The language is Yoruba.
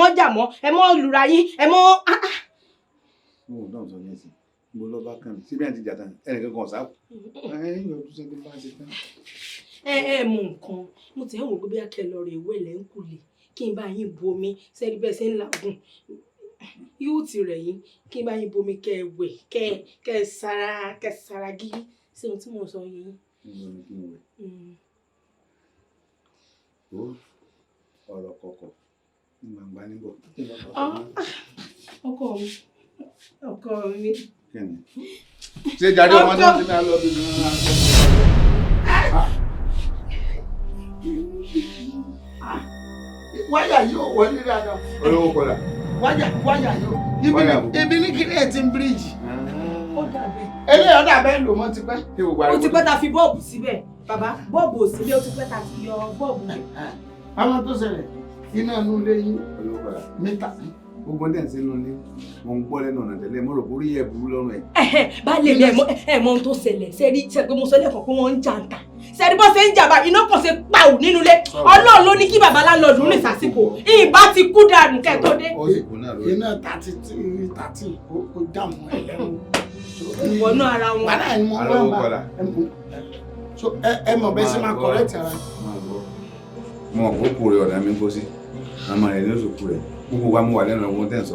Mọ́ jà mọ́, ẹ mọ́ lura yín, ẹ mọ́ ah, ah. Mo ò dáhùn sọ ní ẹsìn mo lọ bá kàn mí síbi àti ìjà tán, ẹnìkan kan ọ̀sá ẹ ń yọjú sẹ́ni bá ṣe tán. Ẹ mọ nǹkan, mo ti ń wò pé bí akẹ́ lọ rè wẹ̀ lẹ́ńkùlé, kí n bá yín bomi sẹ́ni bẹ́ẹ̀ ṣe ń làágùn yóò ti rẹ̀ yín, kí n bá yín bomi, kẹ́ ẹ wẹ̀, kẹ́ ẹ sara gírí sí ohun tí mo sọ yìí. Níbo ni kí n wẹ̀? Ó ọ̀rọ̀ kọ̀kọ̀ ní gbangba níbọ̀. Ah, ọkọ mi, ọkọ mi. Kí ni? Ṣé jáde ọmọdé wọn ti máa lọ bí mi? Wáyà yóò wọlé dáadáa. Olówó kọlà. Wáyà yóò. Ibi Wáyà bò. Ibi ní kíní ẹ̀ ti ń bíríìjì. Ó dàbẹ̀. Eléyìí ọ̀dà bẹ́ẹ̀ lò mọ́ ti pẹ́. Kí gbogbo Ó ariwo ti pẹ́ ta fi bulb síbẹ̀, bàbá. Bulb ò síbẹ̀, ó ti pẹ́ ta ti yọ bulb rẹ̀. Àwọn tó ṣẹlẹ̀, iná inú ilé yín, Olówó kọlà. Mítà. Gbogbo ndẹ̀ ń sínú ilé, mo ń gbọ́ lẹ́nu ọ̀nà tẹ́lẹ̀, mo rò pé orí ẹ̀ burú lọ́rùn ẹ̀. Ẹ̀hẹ̀, baálé mi, ẹ mọ ohun tó ṣẹlẹ̀. Ṣe rí ṣe pé mo sọ lẹ́ẹ̀kan pé wọ́n ń jà ń ta? Ṣe rí bó ṣe ń jà bá, iná kan ṣe pàù nínú ilé. Ọlọ́run ló ní kí bàbá landlord rìn sásìkò, ìbá ti kú dànù kẹ́ tó dé. Ó sì kú náà lórí. Iná 33 13 ó dààmú ẹ lẹ́nu. Ìwọ̀nú ara wọn. Wàhálà ni mo máa Alówó ń bá. kọlà. So ẹ mọ̀ bẹ́ẹ̀ ṣe máa correct ara. Máa gbọ́. Mo mọ̀ pé ó kú rẹ̀, ọ̀dà mi ń kó sí. Àmọ́ rẹ̀ ní oṣù kú rẹ̀. Gbogbo wa mo wà lẹ́nu ọgbọ́n tẹ̀ ń sọ.